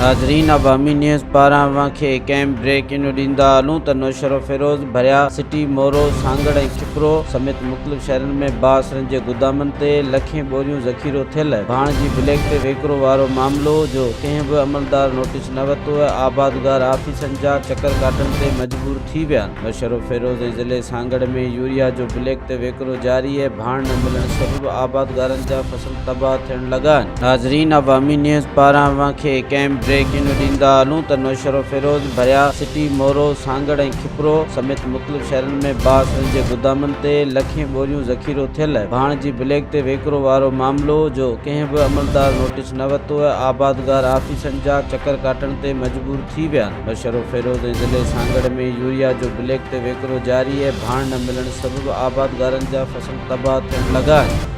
ناظرين عوامي نيوز پاران اوهان کي هڪ اهم بريڪ انو ڏيندا هلون ته نوشهروفيروز، ڀريا، سٽي، مورو، سانگهڙ ۽ کپرو سميت مختلف شهرن ۾ بااثرن جي گدامن تي لکين ٻوريون ذخيرو ٿيل ڀاڻ جي بليڪ تي ويڪرو وارو معاملو جو ڪنهن به عملدار نوٽيس نه ورتو آبادگار آفيسن جا چڪر ڪاٽڻ تي مجبور ٿي ويا آهن. نوشهروفيروز ۽ ضلعي سانگهڙ ۾ يوريا جو بليڪ تي ويڪرو جاري ۽ ڀاڻ نه ملڻ سبب آبادگارن جا فصل تباهه ٿيڻ لڳا آهن. ناظرين عوامي نيوز پاران اوهان کي هڪ اهم بريڪنگ ڏيندا هلون ته نوشهروفيروز، ڀريا، سٽي، مورو، سانگهڙ ۽ کپرو سميت مختلف شهرن ۾ بااثرن جي گدامن تي لکين ٻوريون ذخيرو ٿيل ڀاڻ جي بليڪ تي ويڪرو وارو معاملو جو ڪنهن به عملدار نوٽيس نه ورتو آبادگار آفيسن جا چڪر ڪاٽڻ تي مجبور ٿي ويا آهن. نوشهروفيروز ۽ ضلعي سانگهڙ ۾ يوريا جو بليڪ تي ويڪرو جاري ۽ ڀاڻ نه ملڻ سبب آبادگارن جا فصل تباهه ٿيڻ لڳا آهن.